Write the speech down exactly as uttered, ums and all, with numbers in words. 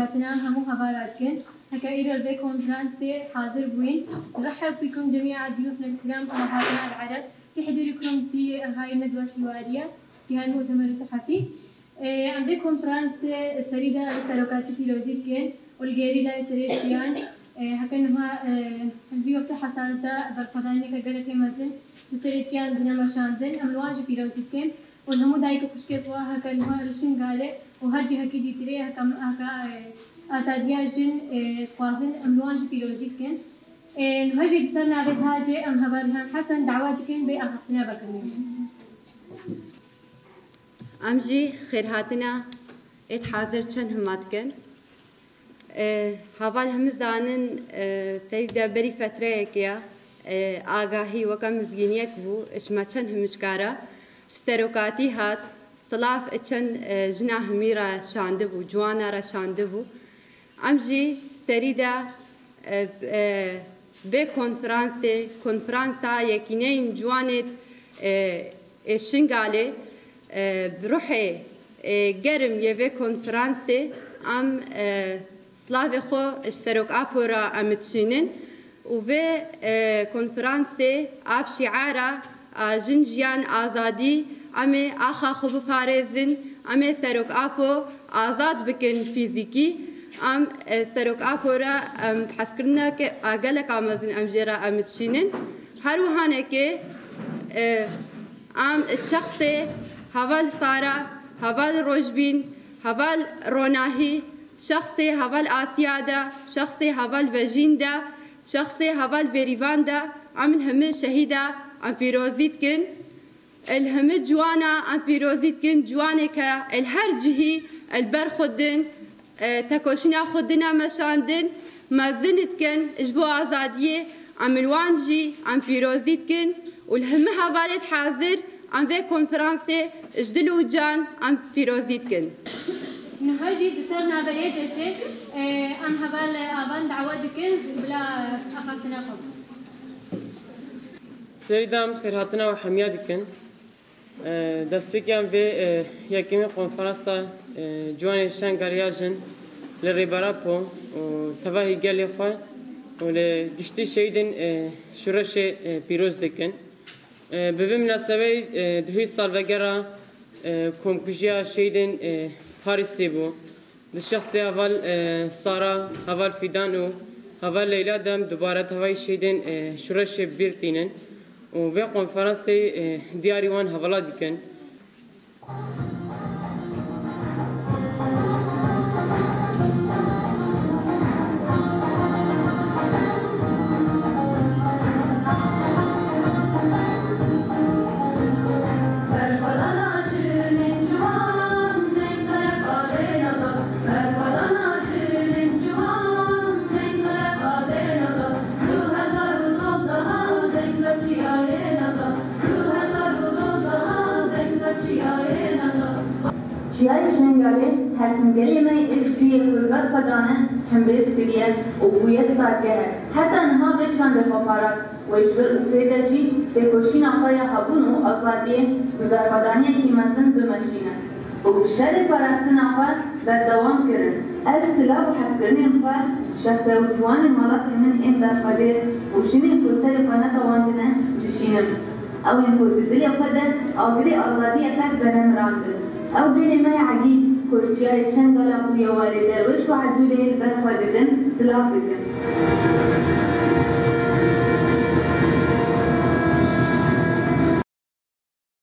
Hatina hemû hevala dikin. Heke îro li vê konferansê hazir bûyîn. Nurehheb bikum cemîa diyûfna kiram û hatina li Ereb. Tihdirîkum fî hay nedwe hiwariye, fî hay mu'temer sihefî. Ê, em vê konferansê serî de li serokatî pîrozî dikin û li gêrî layê serê çiyan, ê, heke niha, ê, vî wextê hesas de berxwedaniyeke gelekê mezin li serê çiyan dine meşandin. Em li wan jî pîrozî dikin û li hemû dayik û xwişkê xwe heke niha li Şingalê û her cihekî dîtirê heke, heke, ê, azadiya jin, ê, dixwazin, em li wan jî pîrozî dikin. Ê, niha jî di ser navê tacê em heval Rîhan Hesen dawa dikin bê axaftina vekirin. Em jî xêrhatina êd hazir çend hima dikin. E, heval hemî zanin, e, serî de berî fetreyekê ye, e, agahî weke mizgîniyek bû, ji me çend himîşkara, ji serokatî hat, silav çend, e, jina himî re şandibû, ciwana re şandibû. Em jî serî de, e, e, vê konferansê, konferansa Yekîneyên Ciwanê, e, ê Şingalê, e, bi ruhê, e, germ yê vê konferansê em, e, silavê xwe ji Serok Apo re em dişînin û vê, e, konferansê a bi şiara a jin, jiyan, azadî, em ê axa xwe biparêzin, em ê Serok Apo azad bikin fîzîkî. Em, e, Serok Apo re, em, hezkirineke, a gelek a mezin em jê re em dişînin. Her wihanekê, e, em şexsê heval Sara, heval Rojbîn, heval Ronahî, şexsê heval Asiya de, şexsê heval Vejîn de, şexsê heval Bêrîvan de, em li hemî şehîda em pîrozî dikin. Li hemî ciwana em pîrozî dikin, ciwanê ke li her cihî li ber xwe din, e, tekoşîna xwe dine meşandin, mezin dikin ji bo azadiyê, em li wan jî em pîrozî dikin û li hemî hevalêd hazir em vê konferansê ji dil û can em pîrozî dikin. Niha jî di ser navberê ceşê, e, em heval Avan dawa dikin bila axaftina xwe bikin. Serî de em xêrhatina we hemiya dikin. E, destpêkiyan vê, e, yekemîn konferansa, e, ciwanên Şengalê ya jin li Rêber Apo û tevahî gelê xwe û li giştî şehîdên, e, şoreşê, e, pîroz dikin. E, bi vê minasebeyê, e, duhî salvegera, e, komkujiya şehîdên, e, Parîsê bû. Di şexsê heval, e, Sara, heval Fîdan û heval Leyla de em dubare tevayî şehîdên, e, şoreşê bîr tînin û vê konferansê, e, diyarî wan hevala dikin. Çiyayê Şengalê her tim gelê me yê êrişî yê xwe li ber xwe dane hembêz kiriye û bûye stargehe. Heta niha vê çandê xwe parast. Wê ji ber û fê de jî têkoşîna xwe ya hebûn û azadiyê bi berxwedaniyekî mezin bimeşîne û bi şerê parastina xwe berdewam kirin. Ez silav û hezkirinên xwe ji şexse û ciwanên welatê min ên berxwedêr û jinên ku serê xwe netewandine dişînim. Ew ên ku di dilê xwe de agirê azadiyê qet venemirandin. Ew gelê me ya ezîz ku li Çiyayê Şengala bûye warê derwêş û ezûlê li ber xwe didin, silav dikim.